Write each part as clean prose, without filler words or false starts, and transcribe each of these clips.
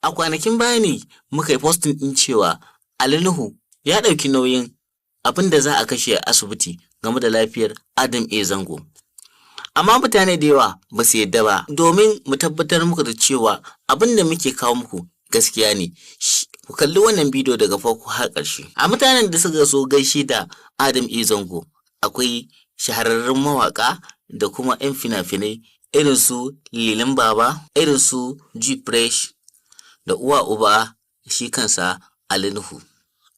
A kwanakin baya ne muka yi posting ɗin cewa Ali Nuhu ya ɗauki nauyin abin da za a kashe a asibiti game da lafiyar Adam A. Zango. Amma mutane da yawa ba su yadda ba, domin mu tabbatar muku da cewa abin da muke kawo muku gaskiya ne. Ku kalli wannan bidiyo daga farko har ƙarshe. A mutanen da suka zo gaishe da Adam A. Zango akwai shahararrun mawaƙa da kuma 'yan fina-finai irin su Lilin Baba, irin su G-Fresh da uwa uba shi kansa Ali Nuhu.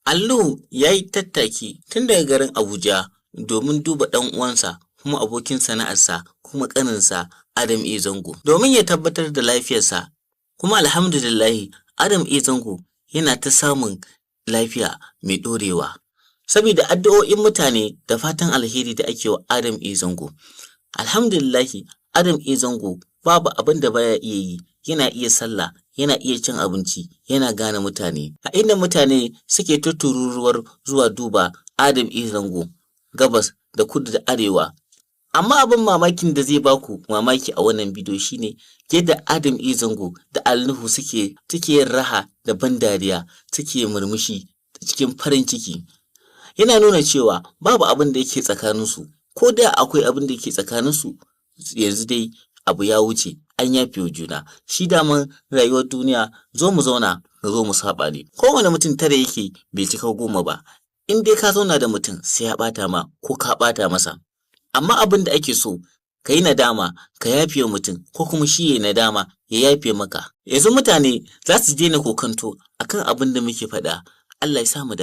Ali Nuhu ya yi tattaki tun daga garin Abuja domin duba ɗan uwansa kuma abokin sana'arsa kuma ƙaninsa Adam A. Zango domin ya tabbatar da lafiyarsa. Kuma alhamdulillahi, Adam A. Zango yana ta samun lafiya mai ɗorewa. Saboda addu'o'in mutane da fatan alheri da ake wa Adam A. Zango. Alhamdulillahi, Adam A. Zango babu abin da baya iya yi, yana iya sallah, yana iya cin abinci, yana gane mutane. A inda mutane suke ta tururuwar zuwa duba Adam A. Zango gabas da kudu da arewa. Amma abin mamakin da zai baku mamaki a wannan bidiyo shine yadda Adam A. Zango da Ali Nuhu suke yin raha da ban dariya, suke murmushi cikin farin ciki. Yana nuna cewa babu abin da yake tsakaninsu, ko da akwai abin da yake tsakaninsu, yanzu dai abu ya wuce, an yafe wa juna. Shi daman rayuwar duniya zo mu zauna zo mu saɓa ne. Kowane mutum tara yake bai cika 10 ba. In dai ka zauna da mutum, sai ya ɓata ma ko ka ɓata masa. Amma abin da ake so, ka yi nadama ka yafe wa mutum, ko kuma shi ya yi nadama ya yafe maka. Yanzu mutane za su daina kokanto akan abin da muke faɗa. Allah ya sa mu dace.